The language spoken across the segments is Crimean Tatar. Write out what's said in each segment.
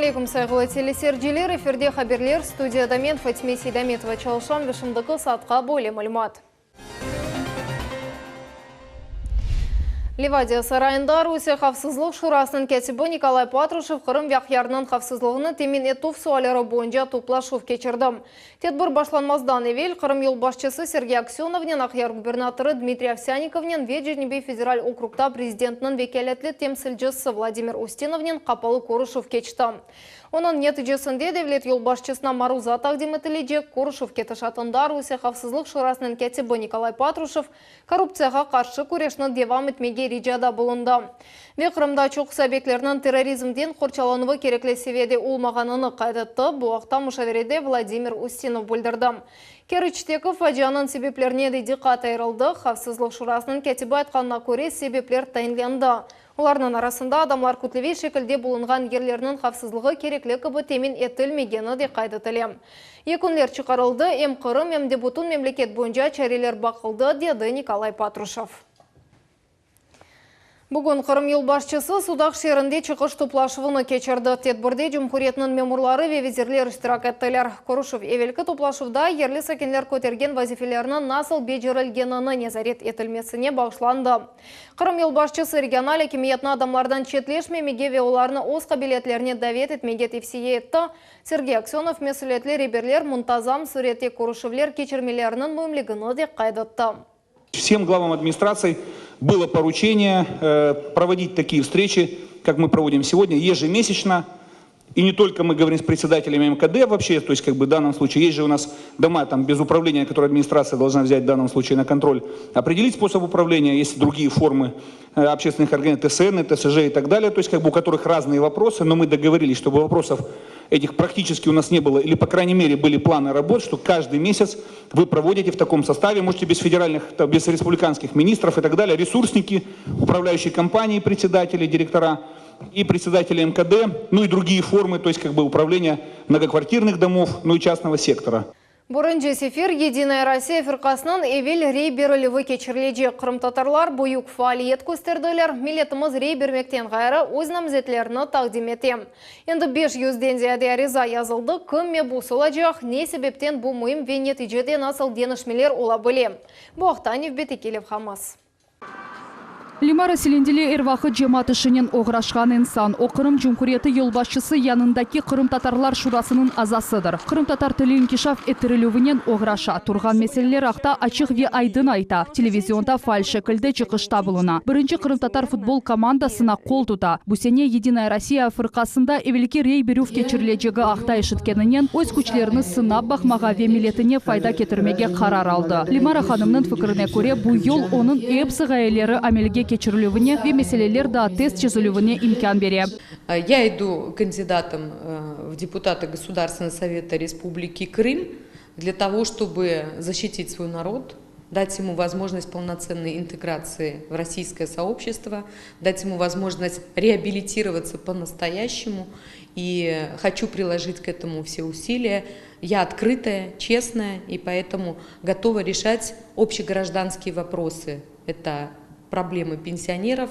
Selâm aleyküm, sayğılı teleseyirciler! Efirde haberler, studiyada men, Fatime Seydametova, çalışam ve şimdiki saatqa böyle malümat. Livadiya sarayında Rusiye Havfsızlıq Şurasınıñ kâtibi Nikolay Patruşev Qırım ve Aqyarnıñ havfsızlığını temin etüv sualleri boyunca toplaşuv keçirdi. Tedbir başlanmazdan evel Qırım yolbaşçısı Sergey Aksönovnen, Aqyar gubernatorı Dmitriy Ovsânnikovnen ve Cenübiy federal okrugda prezidentniñ vekâletli temsilcisi Vladimir Ustinovnen qapalı körüşüv keçti. Onıñ neticesinde devlet yolbaşçısına maruza taqdim etilecek. Körüşüv ketişatında Rusiye Havfsızlıq Şurasınıñ kâtibi Nikolay Patruşev korruptsiyağa qarşı küreşni devam etmege ricada bulundı ve Qırımda çoqusı obyektlerniñ terrorizmden qorçalanuvı kerekli seviyede olmağanını qayd etti. Bu aqta muşaverede Vladimir Ustinov bildirdi. Keriçteki facianıñ sebeplerine de diqqat ayırıldı. Havfsızlıq Şurasınıñ kâtibi aytqanına köre, sebepler tayinlendi. Olarnıñ arasında adamlar kütleviy şekilde bulunğan yerlerniñ havfsızlığı kerekli kibi temin etilmegeni de qayd etile. Yekünler çıqarıldı, em Qırım, em de bütün memleket boyunca çareler baqıldı, dedi Nikolay Patruşev. Bugün Qırım yolbaşçısı Sudaq şeerinde çıqış toplaşuvını keçirdi. Tedbirde cumhuriyetniñ memurları ve vezirler iştirak ettiler. Körüşüv evelki toplaşuvda yerli sakinler kötergen vazifelerniñ nasıl becerilgenini nezaret etilmesine bağışlandı. Qırım yolbaşçısı regional akimiyetni adamlardan çetleşmemege ve olarnı öz qabiliyetlerine davet etmege tevsiye etti. Sergey Aksönov mesülietli reberler muntazam sürette körüşüvler keçirmeleriniñ müimligini de qayd etti. Всем главам администраций было поручение проводить такие встречи, как мы проводим сегодня, ежемесячно. И не только мы говорим с председателями МКД вообще, то есть как бы в данном случае есть же у нас дома там без управления, которые администрация должна взять в данном случае на контроль, определить способ управления, есть другие формы общественных организаций, ТСН, ТСЖ и так далее, то есть как бы у которых разные вопросы, но мы договорились, чтобы вопросов этих практически у нас не было, или по крайней мере были планы работ, что каждый месяц вы проводите в таком составе, можете без федеральных, без республиканских министров и так далее, ресурсники, управляющие компании, председатели, директора и председатели МКД, ну и другие формы, то есть как бы управления многоквартирных домов, ну и частного сектора. Birinci sefer Yedinaya Rossiya firqasınıñ evel rey berilüvi keçirilecek. Qırımtatarlar büyük faaliyet kösterdiler, milletimiz rey bermekten ğayrı öz namzetlerini taqdim ete. Endi 500-den ziyade ariza yazıldı, kim mebus olacaq, ne sebepten bu müim ve neticede nasıl deñişmeler ola bile? Bu aqta nevbetteki levhamız. Lemara Selendili er vaqıt cemaat işinen oğraşqan insan. O, Qırım Cumhuriyeti yolbaşçısı yanındaki Qırımtatarlar şurasınıñ azasıdır. Qırımtatar tili inkişaf ettirilüvinen oğraşa, turğan meseleler aqta açıq ve aydın ayta, televizionda faal şekilde çıqışta buluna, birinci qırımtatar futbol komandasına qol tuta. Bu sene Yedinaya Rossiya fırqasında evelki rey berüv keçirilecegi aqta eşitkeninen, öz küçlerini sınap baqmağa ve milletine fayda ketirmege qarar aldı. Lemara hanımnıñ fikrine köre, bu yol onıñ epsi ğayeleri amelge keçirilüvine ve meseleler daa tez çezilüvine imkân bere. Ya idu kandidatом в deputatı Государственного Совета Республики Крым для того, чтобы защитить свой народ, дать ему возможность полноценной интеграции в российское сообщество, дать ему возможность реабилитироваться по-настоящему. И хочу приложить к этому все усилия. Я открытая, честная и поэтому готова решать общегражданские вопросы. Это проблемы пенсионеров,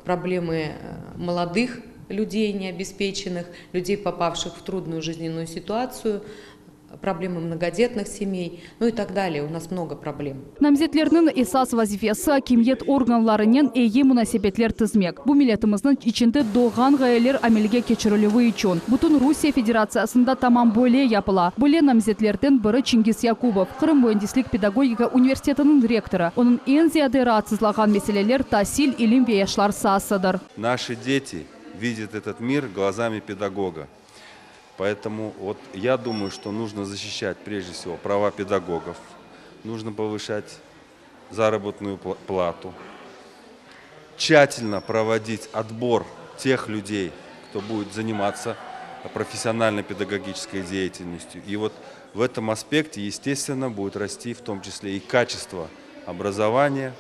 проблемы молодых людей необеспеченных, людей, попавших в трудную жизненную ситуацию, проблемы многодетных семей, ну и так далее. У нас много проблем. Namzetlerniñ esas vazifesi akimiyet organlarınen eyi munasebetler tizmek. Bu milletimizniñ içinde doğğan ğayeler amelge keçirilüvi içün. Bütün Rusiye Federatsiyasında tamam böyle yapıla. Böyle namzetlerden biri Çingiz Yakubov, Qırım müendislik-pedagogika universitetiniñ rektorı. Onıñ eñ ziyade raatsızlağan meseleler tasil, ilim ve yaşlar saasıdır. Наши дети видят этот мир глазами педагога. Поэтому вот я думаю, что нужно защищать прежде всего права педагогов, нужно повышать заработную плату, тщательно проводить отбор тех людей, кто будет заниматься профессиональной педагогической деятельностью. И вот в этом аспекте, естественно, будет расти в том числе и качество образования,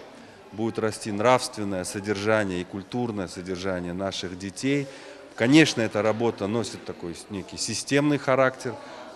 будет расти нравственное содержание и культурное содержание наших детей. Конечно, эта работа носит такой некий системный характер.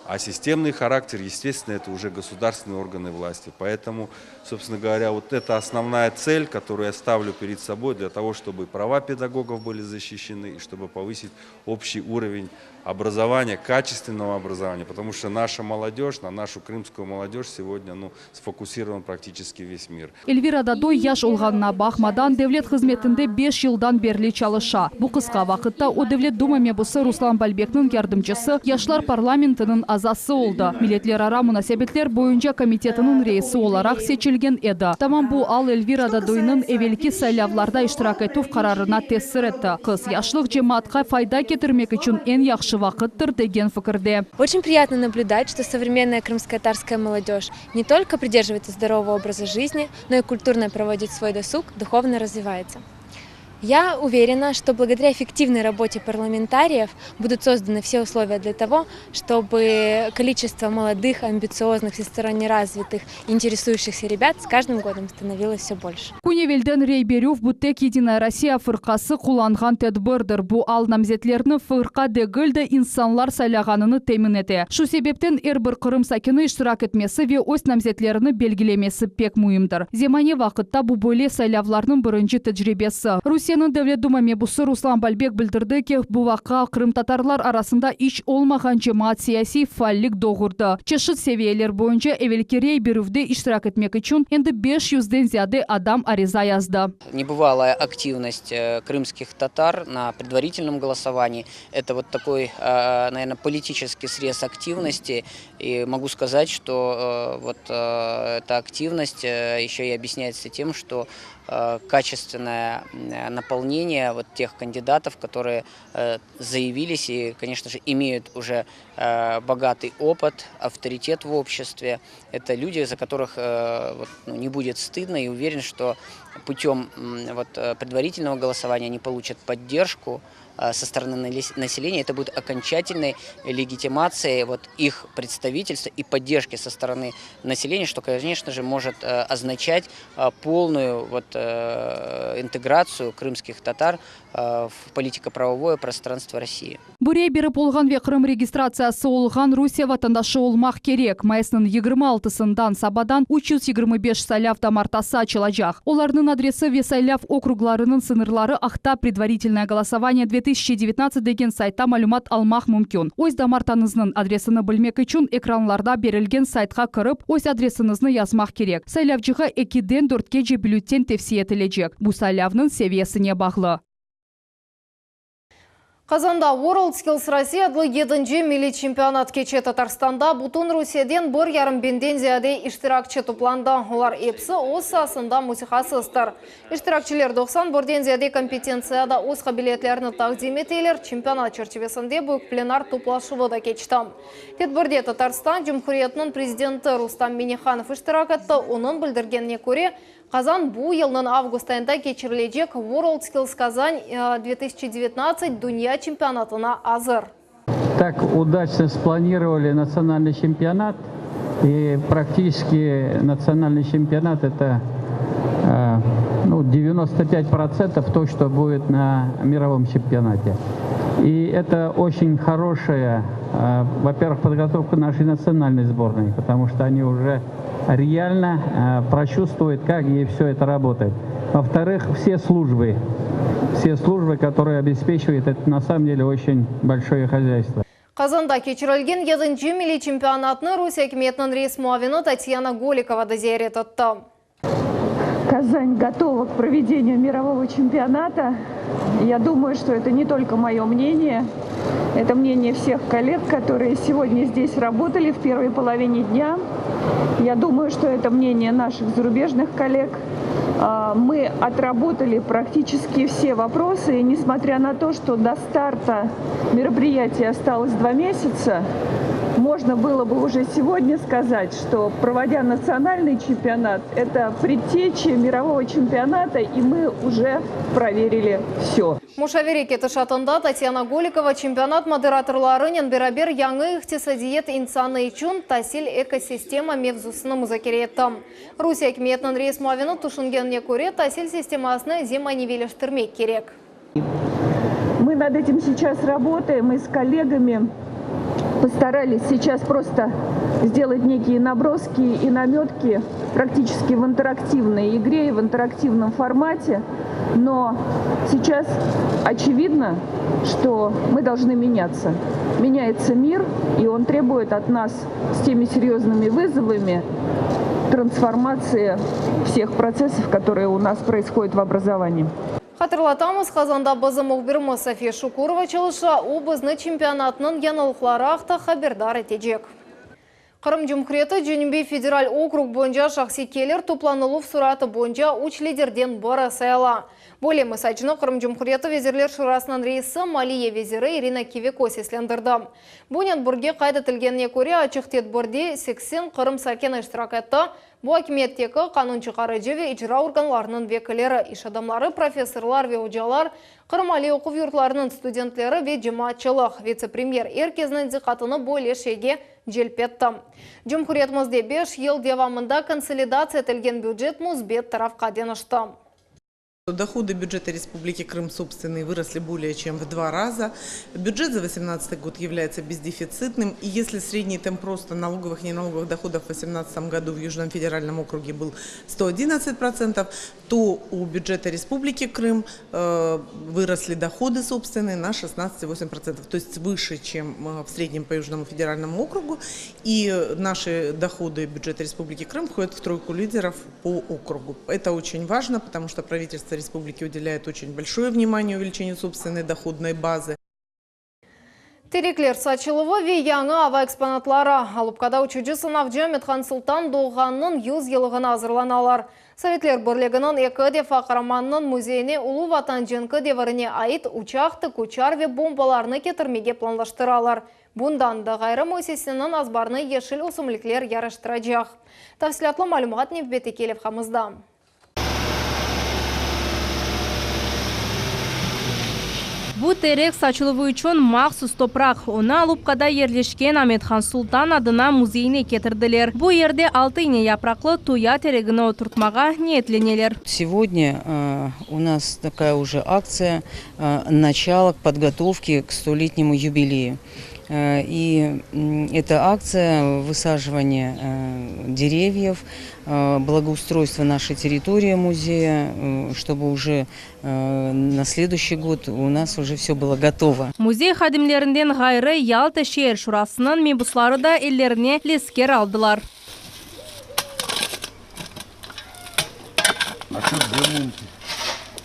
А системный характер, естественно, это уже государственные органы власти. Поэтому, собственно говоря, вот это основная цель, которую я ставлю перед собой для того, чтобы права педагогов были защищены и чтобы повысить общий уровень образования, качественного образования, потому что наша молодежь, на нашу крымскую молодежь сегодня ну, сфокусирован практически весь мир. Эльвира Дадой yaş olğanına baqmadan devlet hızmetinde 5 yıldan berli çalışa. Bu qısqa vaqıtta o Devlet Duma mebusı Ruslan Balbekniñ yardımcısı, Yaşlar parlamentiniñ azası oldı. Milletlerara munasebetler boyunca komitetiniñ reisi olaraq seçilgen edi. Tamam bu al Elvira Dadoynıñ evelki saylavlarda iştirak etüv qararına tesir etti. Qız yaşlıq cemaatqa fayda ketirmek içün eñ yahşı vaqıttır degen fikirde. Очень приятно наблюдать, что современная крымско-татарская молодежь не только придерживается здорового образа жизни, но и культурно проводит свой досуг, духовно развивается. Я уверена, что благодаря эффективной работе парламентариев будут созданы все условия для того, чтобы количество молодых, амбициозных, всесторонне развитых, интересующихся ребят с каждым годом становилось все больше. Kün evelden rey berüv bu tek Yedinaya Rossiya fırqası qullanğan tedbirdir. Bu al namzetlerni fırqa degil de insanlar saylağanını temin ete. Şu sebepten er bir Qırım sakini iştirak etmesi ve öz namzetlerini belgilemesi pek müimdir. Zemane vaqıtta bu böyle saylavlarnıñ birinci tecribesi. Rusiyeniñ Devlet Duma mebusı Ruslan Balbek bildirdi ki, bu vaqia qırımtatarlar arasında iç olmağan cemaat siyasiy faallik doğurdı. Çeşit seviyeler boyunca evelki rey berüvde iştirak etmek içün endi 500-den ziyade adam ariza yazdı. Небывалая активность крымских татар на предварительном голосовании. Это вот такой, наверное, политический срез активности. И могу сказать, что вот эта активность еще и объясняется тем, что качественное наполнение вот тех кандидатов, которые заявились и, конечно же, имеют уже богатый опыт, авторитет в обществе. Это люди, за которых вот, ну, не будет стыдно, и уверен, что путем вот, предварительного голосования они получат поддержку со стороны населения. Это будет окончательной легитимацией вот, их представительства и поддержки со стороны населения, что, конечно же, может означать полную вот, интеграцию крымских татар в политико-правовое пространство России. Bu rey berip olğan ve Qırım registratsiyası olğan Rusiye vatandaşı olmaq kerek. Mayısnıñ 26-sından sabadan 325 saylav damartası açılacaq. Olarnıñ adresi ve saylav okruglarınıñ sıñırları aqta предварительное голосование 2019 degen saytta malümat almaq mümkün. Öz damartañıznıñ adresini bilmek içün ekranlarda berilgen saytqa kirip, öz adresiñizni yazmaq kerek. Saylavcığa 2-den 4-kece bюллетень tevsiye etilecek. Bu saylavnıñ seviyesine bağlı. Qazanda World Skills Россия adlı 7. milliy çempionat keçe. Tatarstanda bütün Rusiyeden 1,5 biñden ziyade iştirakçi toplandı. Olar episi öz saasında mütehassıstır. İştirakçiler 91-den ziyade kompetentsiyada öz qabiliyetlerini taqdim eteler. Çempionat çerçivesinde büyük plenar toplaşuvı da keçti. Tedbirde Tatarstan Cumhuriyetiniñ prezidenti Rustam Minnihanov iştirak etti. Onıñ bildirgenine köre, Qazan bu yılnıñ avgust ayında keçirilecek World Skills Kazan 2019 dünya çempionatına azır. Так удачно спланировали национальный чемпионат. И практически национальный чемпионат это ну, 95% то, что будет на мировом чемпионате. И это очень хорошая, во-первых, подготовка нашей национальной сборной, потому что они уже реально прочувствуют, как ей все это работает. Во-вторых, все службы, которые обеспечивают это на самом деле очень большое хозяйство. Qazanda keçirilgen 7. milliy çempionatnı Rusiye akimiyetiniñ reis muavini Tatyana Golikova da ziyaret etti. Казань готова к проведению мирового чемпионата. Я думаю, что это не только мое мнение, это мнение всех коллег, которые сегодня здесь работали в первой половине дня. Я думаю, что это мнение наших зарубежных коллег. Мы отработали практически все вопросы, и несмотря на то, что до старта мероприятия осталось 2 месяца, можно было бы уже сегодня сказать, что проводя национальный чемпионат, это предтеча мирового чемпионата, и мы уже проверили все. Muşavere ketişatında Tatyana Golikova çempionat moderatorlarınen beraber yañı iqtisadiyat insanı içün tasil ekosistema mevzusını muzakere etti. Rusiye akimiyetiniñ reis muavini tüşüngenine köre tasil sistemasını zemaneviyleştirmek kerek. Мы над этим сейчас работаем и с коллегами пытаемся. Постарались сейчас просто сделать некие наброски и наметки практически в интерактивной игре и в интерактивном формате. Но сейчас очевидно, что мы должны меняться. Меняется мир, и он требует от нас с теми серьезными вызовами трансформации всех процессов, которые у нас происходят в образовании. Hatırlatamız, Qazanda bizim mühbirimiz Safiye Şukurova çalışa, o bizni çempionatnıñ yañılıqları aqta haberdar etecek. Qırım Cumhuriyeti Cenübiy federal okrug boyunca şahsiy kelir toplanıluv suratı boyunca üç liderden biri sayıla. Böyle mesacnı Qırım Cumhuriyeti Vezirler Şurasınıñ reisi, maliye veziri İrina Kiviko seslendirdi. Bunen birge qayd etilgenine köre, açıq tedbirde 80 Qırım sakini iştirak etti, bu akimiyetteki qanun çıqarıcı ve icra organlarınıñ vekilleri, iş adamları, professorlar ve ocalar, Qırım aliy oquv yurtlarınıñ studentleri ve cemaatçılıq. Vitse-premyer er kesniñ diqqatını böyle şeyge celp etti. Cumhuriyetimizde beş yıl devamında konsolidatsiya etilgen bücet müsbet tarafqa deñişti. Доходы бюджета Республики Крым собственные выросли более чем в два раза. Бюджет за 2018 год является бездефицитным. И если средний темп роста налоговых и неналоговых доходов в 2018 году в Южном федеральном округе был 111%, то у бюджета Республики Крым э, выросли доходы собственные на 16,8%, то есть выше, чем э, в среднем по Южному федеральному округу. И наши доходы бюджета Республики Крым входят в тройку лидеров по округу. Это очень важно, потому что правительство республики уделяет очень большое внимание увеличению собственной доходной базы. Terekler saçıluvı ve yañı ava eksponatları. Alupkada uçucı-sınavcı Amethan Sultan doğğanınıñ 100 yıllığına azırlanalar. Sovetler Birliginiñ eki defa qaramanınıñ müzeyine Ulu Vatan cenki devirine ait uçaq, tikuçar ve bombalarnı ketirmege planlaştıralar. Bundan da ğayrı müessiseniñ azbarını yeşil ösümlikler yaraştıracaq. Tafsilâtlı malümat nevbetteki levhamızda. Bu terek saçıluvı içün mahsus topraq. Onı Alupkada yerleşken Amethan Sultan adına müzeyine ketirdiler. Bu yerde altı ine yapraqlı tuya teregini oturtmağa niyetleneler. Сегодня у нас такая уже акция начало к подготовке к столетнему юбилею. И эта акция высаживания деревьев, благоустройство нашей территории музея, чтобы уже на следующий год у нас уже все было готово. Müzey hadimlerinden ğayrı Yalta şeer şurasınıñ mebusları da ellerine lesker aldılar.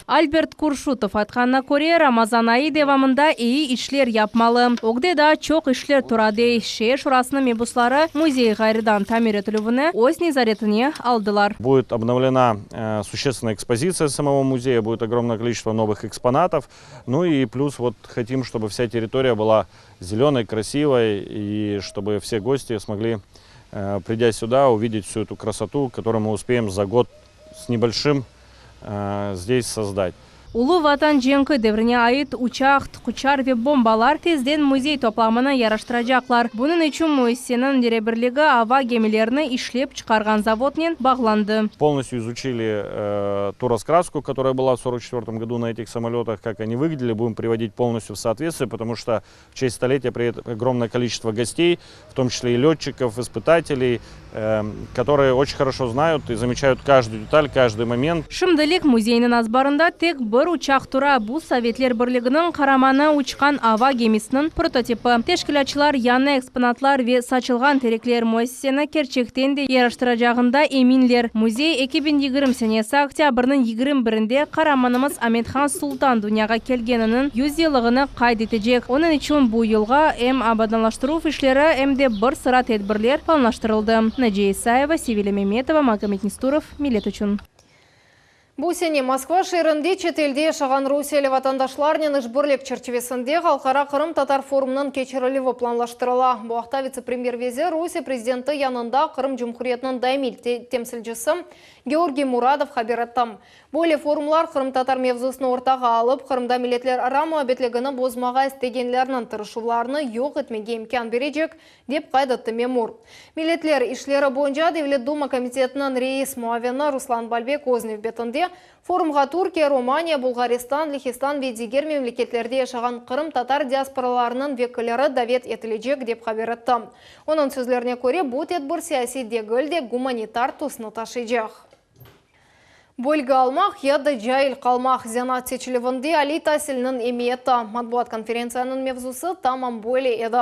Albert Kurşutov aytqanına köre, Ramazan ayı devamında eyi işler yapmalı. Ögde daa çoq işler tura, dey. Şeer şurasınıñ mebusları müzey ğayrıdan tamir etilüvini öz nezaretine aldılar. Будет обновлена существенная экспозиция самого музея, будет огромное количество новых экспонатов. Ну и плюс вот хотим, чтобы вся территория была зеленой, красивой, и чтобы все гости смогли, придя сюда, увидеть всю эту красоту, которую мы успеем за год с небольшим здесь создать. Ulu Vatan cenki devrine ait uçaq, tikuçar ve bombalar tezden müzey toplamını yaraştıracaqlar. Bunıñ içün müessiseniñ reberligi ava gemilerini işlep çıqarğan zavodnen bağlandı. Полностью изучили э, ту раскраску, которая была в 1944 году на этих самолетах, как они выглядели, будем приводить полностью в соответствие, потому что в честь столетия приедет огромное количество гостей, в том числе и летчиков, испытателей, э, которые очень хорошо знают и замечают каждую деталь, каждый момент. Şimdilik müzeyniñ azbarında tek bir uçaq tura. Bu Sovetler Birliginiñ qaramanı uçqan ava gemisiniñ prototipi. Teşkilâtçılar yañı eksponatlar ve saçılğan terekler müessiseni kerçekten de yaraştıracağında eminler. Müzey 2020 senesi oktâbrniñ 21-inde qaramanımız Amethan Sultan dünyağa kelgeniniñ 100 yıllığını qayd etecek. Onıñ içün bu yılğa em abadanlaştıruv işleri, em de bir sıra tedbirler planlaştırıldı. Naciye İsayeva, Sevilâ Memetova, Magomed Nesturov, Millet içün. Bu sene Moskva şeerinde çetelde yaşağan rusiyeli vatandaşlarnen işbirlik çerçivesinde Halqara qırımtatar forumınıñ keçirilüvi planlaştırıla. Bu aqta vitse-premyer vezir, Rusiye prezidenti yanında Qırım Cumhuriyetiniñ daimiy temsilcisi Georgiy Muradov haber etti. Böyle forumlar qırımtatar mevzusını ortağa alıp, Qırımda milletlerara muabbetligini bozmağa istegenlerniñ tırışuvlarını yoq etmege imkân berecek, dep qayd etti memur. Milletler işleri boyunca Devlet Duma komitetiniñ reis muavini Ruslan Balbek öz nevbetinde. Forumğa Türkiye, Romaniya, Bulğaristan, Lehistan ve diger memleketlerde yaşağan qırımtatar diasporalarınıñ vekilleri davet etilecek, dep haber etti. Onıñ sözlerine köre, bu tedbir siyasiy degil de, gumanitar tüsni taşıycaq. Bilgi almaq ya da cail qalmaq, zenaat seçilüvinde aliy tasilniñ emiyeti, matbuat konferentsiyanıñ mevzusı tamam böyle edi.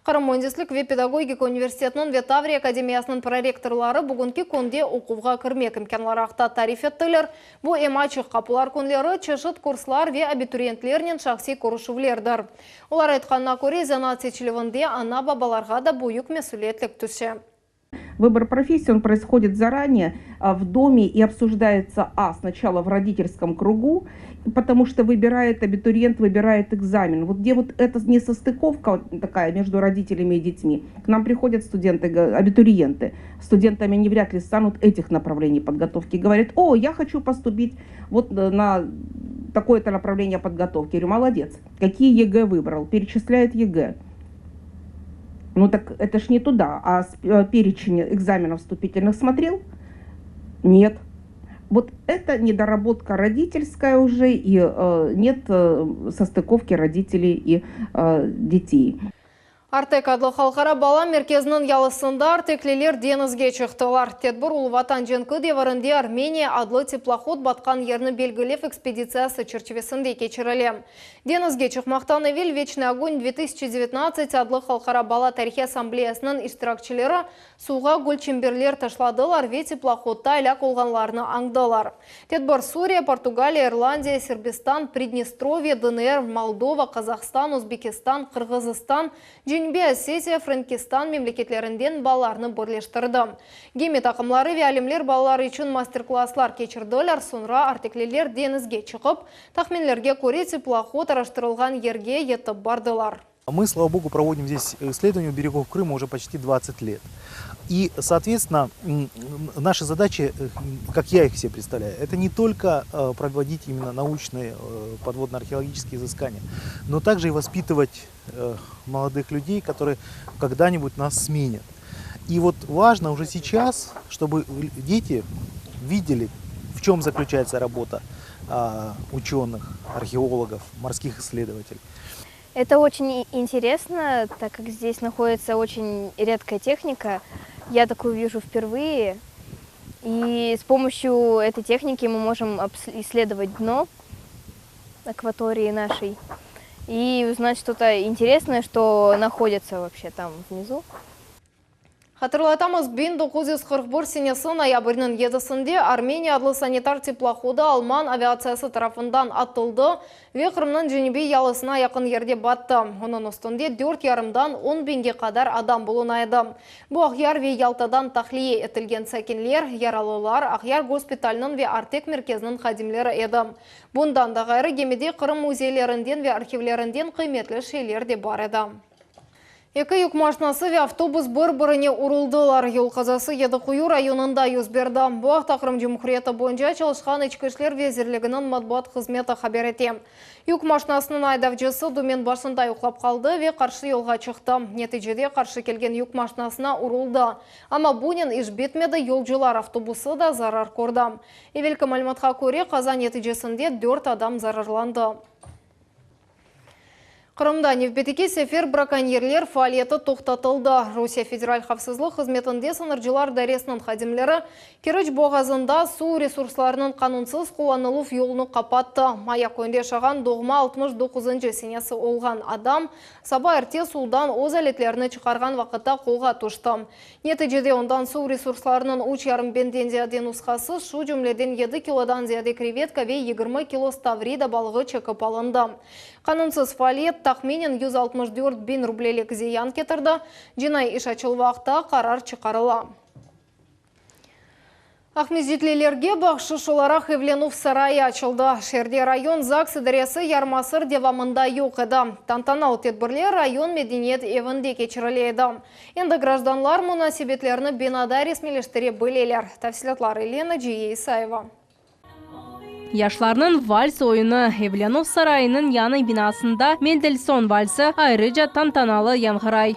Qırım müendislik ve pedagogika universitetiniñ ve Tavriya akademiyasınıñ prorektorları bugünki künde oquvğa kirmek imkânları aqta tarif ettiler. Bu em açıq qapılar künleri, çeşit kurslar ve abituriyentlernen şahsiy körüşüvlerdir. Olar aytqanına köre, zenaat seçilüvinde ana-babalarğa da büyük mesüliyetlik tüşe. Выбор профессии, он происходит заранее в доме и обсуждается, а, сначала в родительском кругу, потому что выбирает абитуриент, выбирает экзамен. Вот где вот эта несостыковка такая между родителями и детьми, к нам приходят студенты, абитуриенты, студентами они вряд ли станут этих направлений подготовки. Говорят, о, я хочу поступить вот э, на такое-то направление подготовки. Я говорю, молодец, какие ЕГЭ выбрал? Перечисляет ЕГЭ. Ну так это ж не туда. А э, перечень экзаменов вступительных смотрел? Нет. Вот это недоработка родительская уже, и э, нет э, состыковки родителей и э, детей. Artek adlı halqara bala merkeziniñ yalısında artekliler deñizge çıqtılar. Tedbir Ulu Vatan cenki devirinde Armeniya adlı teplohod batqan yerni belgilev ekspeditsiyası çerçivesinde keçirile. Deñizge çıqmaqtan evel Veçnıy ogon 2019 adlı halqara bala tarihiy assambleyasınıñ iştirakçileri suvğa gülçemberler taşladılar ve teplohodda elâk olğanlarnı añdılar. Tedbir Suriye, Portugaliya, İrlandiya, Serbistan, Pridnestrovye, DNR, Moldova, Qazahstan, Özbekistan, Qırğızistan, Cenübiy Osetiya, Frenkistan memleketlerinden balalarnı birleştirdi. Gemi taqımları ve alimler balalar içün master-klasslar keçirdiler, soñra artekliler deñizge çıqıp, Tahminlerge köre, teplohod araştırılğan yerge yetip bardılar. Мы, слава богу, проводим здесь исследования у берегов Крыма уже почти 20 лет. И, соответственно, наши задачи, э, как я их себе представляю, это не только э, проводить именно научные э, подводно-археологические изыскания, но также и воспитывать молодых людей, которые когда-нибудь нас сменят. И вот важно уже сейчас, чтобы дети видели, в чем заключается работа ученых, археологов, морских исследователей. Это очень интересно, так как здесь находится очень редкая техника. Я такую вижу впервые. И с помощью этой техники мы можем исследовать дно акватории нашей и узнать что-то интересное, что находится вообще там внизу. Hatırlatamız, 1941 senesi noyabrniñ yedisinde Armeniya adlı sanitar teplohodı alman aviatsiyası tarafından atıldı ve Qırımnıñ cenübiy yalısına yaqın yerde battı. Onıñ üstünde dört yarımdan on biñge qadar adam buluna edi. Bu Aqyar ve Yaltadan tahliye etilgen sakinler, yaralılar, Aqyar gospitaliniñ ve Artek merkeziniñ hadimleri edi. Bundan da ğayrı, gemide Qırım müzeylerinden ve arhivlerinden qıymetli şeyler de bar edi. Eki yük maşinası ve avtobus bir-birine uruldılar. Yol qazası Yedi Quyu rayonında yüz berdi. Bu aqta Qırım Cumhuriyeti boyunca çalışqan İçki işler vezirliginiñ matbuat hızmeti haber ete. Yük maşinasınıñ aydavcısı dümen başında yuqlap qaldı ve qarşı yolğa çıqtı. Neticede qarşı kelgen yük maşinasına uruldı. Amma bunen iş bitmedi, yolcular avtobusı da zarar kördi. Evelki malümatqa köre, qaza neticesinde dört adam zararlandı. Qırımda nevbetteki sefer brakonyerler faaliyeti toqtatıldı. Rusiye Federal havfsızlıq hızmetinde sıñırcılar dairesiniñ hadimleri Keriç boğazında suv resurslarınıñ qanunsız qullanıluv yolunı qapattı. Maya köyünde yaşağan doğma 69-ncı senesi olğan adam saba erte suvdan öz aletlerini çıqarğan vaqıtta qolğa tüşti. Neticede ondan suv resurslarınıñ üç yarım biñden ziyade nushası, şu cümleden yedi kilodan ziyade krevetka ve 20 kilo stavrida balığı çekip alındı. Qanunsız faaliyet tahminen 164 biñ rublelik ziyan ketirdi. Cinaiy iş açıluvı aqta qarar çıqarıla. Aqmescitlilerge bahşış olaraq Evlenüv sarayı açıldı. Şeerde rayon ZAGS idaresi yarım asır devamında yoq edi. Tantanalı tedbirler rayon medeniyet evinde keçirile edi. Endi grajdanlar munasebetlerini binada resmiyleştire bileler. Tafsilâtlar ile Naciye İsayeva. Yaşlarnıñ vals oyunı Evlenüv sarayınıñ yañı binasında Mendelson valsi ayrıca tantanalı yañğıray.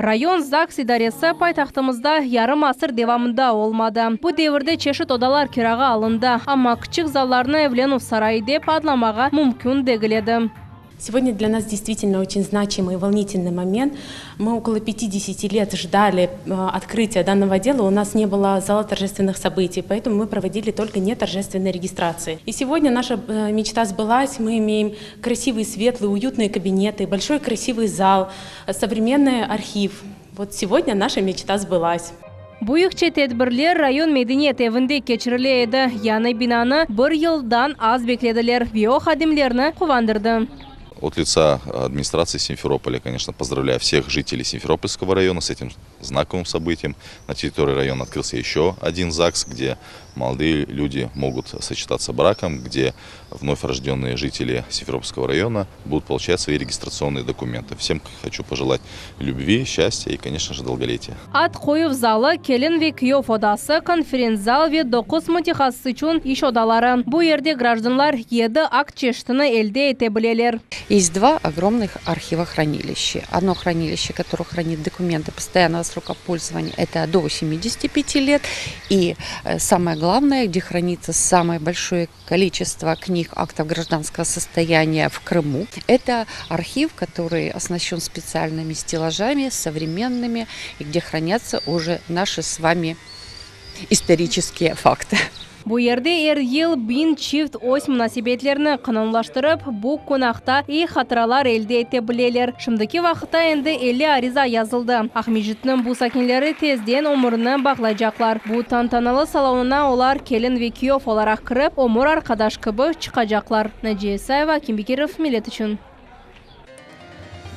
Rayon ZAGS idaresi paytahtımızda yarım asır devamında olmadı. Bu devirde çeşit odalar kirağa alındı, amma kiçik zallarnı evlenüv sarayı dep adlamağa mümkün degil edi. Сегодня для нас действительно очень значимый и волнительный момент. Мы около 50 лет ждали э, открытия данного дела. У нас не было зала торжественных событий, поэтому мы проводили только неторжественные регистрации. И сегодня наша э, мечта сбылась. Мы имеем красивые, светлые, уютные кабинеты, большой красивый зал, современный архив. Вот сегодня наша мечта сбылась. Büyükçe tedbirler rayon medeniyet evinde keçirile edi. Yañı binanı bir yıldan az beklediler ve o hadimlerni quvandırdı. От лица администрации Симферополя, конечно, поздравляю всех жителей Симферопольского района с этим знаковым событием. На территории района открылся еще один ЗАГС, где молодые люди могут сочетаться браком, где вновь рожденные жители Симферопольского района будут получать свои регистрационные документы. Всем хочу пожелать любви, счастья и, конечно же, долголетия. Ad qoyuv zalı, kelin ve küyev odası, konferens-zal ve doquz mütehassıs içün iş odaları. Bu yerde grajdanlar yedi akt çeşitini elde ete bileler. Есть два огромных архива-хранилища. Одно хранилище, которое хранит документы постоянного срока пользования, это до 75 лет. И э, самое главное, где хранится самое большое количество книг актов гражданского состояния в Крыму, это архив, который оснащен специальными стеллажами, современными, и где хранятся уже наши с вами исторические факты. Bu yerde er yıl biñ çift öz munasebetlerini qanunlaştırıp, bu kün aqta eyi hatıralar elde ete bileler. Şimdiki vaqıtta endi 50 ariza yazıldı. Aqmescitniñ bu sakinleri tezden ömürini bağlaycaqlar. Bu tantanalı salonına olar kelin ve küyev olaraq kirip, ömür arqadaş kibi çıqacaqlar. Naciye İsayeva, Akim Bekirov, Millet içün.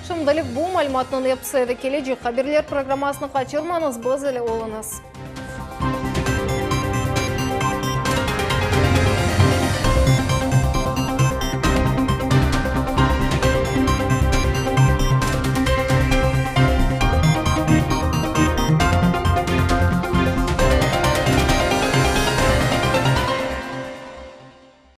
Şimdilik bu malümatnıñ episi edi. Kelecek haberler programmasını qaçırmañız, biz ile oluñız.